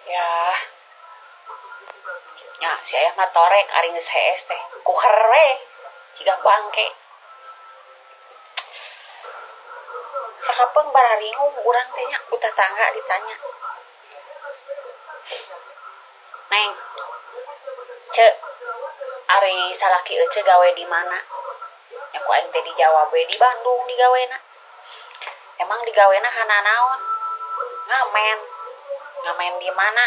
Ya. Nya si ayah mah torek ari geus hees teh. Kuher we jiga bangke. Sakapeung bararingung urang teh nya ku tatangga ditanya. Neng, Ce, ari salaki ece gawe di mana? Nya ku aing teh dijawab we di Bandung digawena. Emang digawena kana naon? Ngamen. Ngamen di mana?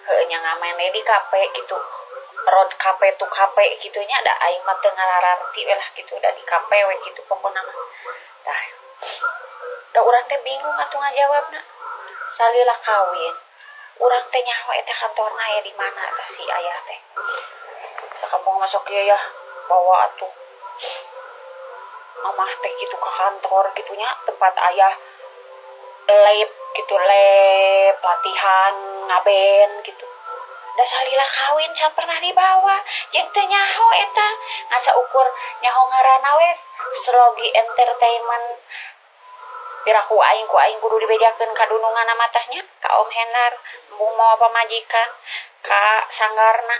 Heueuh nya ngamen we di kape gitu. Road kape tu kape kitu nya da aing mah teu ngarararti we lah kitu da di kape we kitu pokona mah. Tah, da urang teh bingung atuh ngajawabna. Salila kawin, urang teh nyaho eta kantorna aya di mana tah si ayah teh. Sakampung mah sok ieu yah bawa atuh mamah teh kitu ka kantor kitu nya tempat ayah lab kitu lab latihan ngaben kitu. Da salila kawin can pernah dibawa jeung teu nyaho eta ngan saukur nyaho ngaranna we Slogi Entertainment. Piraku aing ku aing kudu dibejakeun ka dununganna mah tah nya ka Om Hendar embung mawa pamajikan ka sanggarna.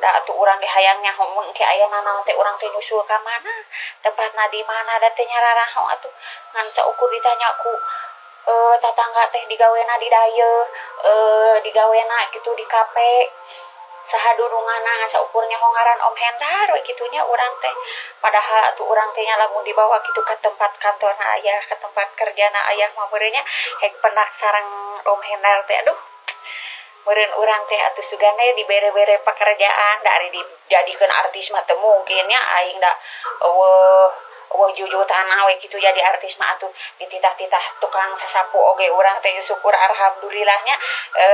Da atuh urang ge hayang nyaho mun engke aya nanaon teh urang teh nyusul ka mana tempatna di mana da teu nyararaho atuh ngan saukur ditanya ku tatangga teh digawena di dayeuh digawena kitu di kape saha dununganna ngan saukur nyaho ngaran Om Hendar we kitu nya urang teh. Padahal atuh urang teh nya lamun dibawa kitu ka tempat kantorna ayah ka tempat kerjana ayah mah meureun nya hek pendak sareng Om Hendar teh aduh meureun urang teh atuh sugan we dibere-bere pekerjaan da ari dijadikeun artis mah teu mungkin nya aing da eueuh eueuh jujutanna we kitu jadi artis mah atuh dititah-titah tukang sasapu oge urang teh syukur alhamdulillah nya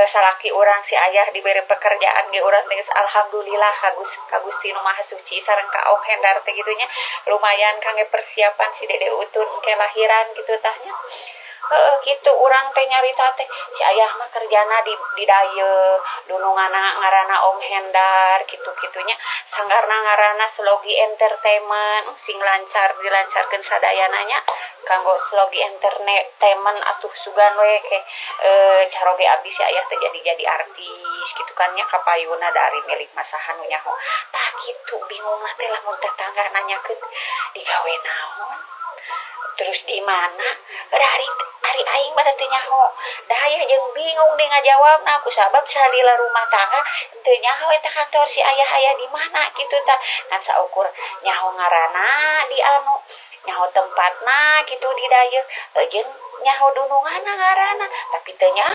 salaki urang si ayah dibere pekerjaan ge urang teh alhamdulillah ka Gusti Nu Maha Suci sareng ka Om Hendar teh kitu nya lumayan kangge persiapan si Dede Utun engke lahiran kitu tah nya. Heeh kitu urang teh nyarita teh si ayah mah kerjana di dayeuh dununganna ngaranna Om Hendar kitu-kitu nya sanggarna ngaranna Slogi Entertainment sing lancar dilancarkeun sadayana nya kanggo Slogi Entertainment atuh sugan we ke caroge abdi si ayah teh jadi artis kitu kan nya kapayunna da ari milik mah saha nu nyaho. Tah kitu bingungna teh lamun tetangga nanyakeun digawe naon terus di mana ari aing mah teu nyaho. Da aya jeung bingung deui ngajawabna ku sabab salila rumah tangga teu nyaho eta kantor si ayah aya di mana kitu tah. Ngan saukur nyaho ngaranna di anu nyaho tempatna kitu di dayeuh jeung nyaho dununganna ngaranna tapi teu nyaho.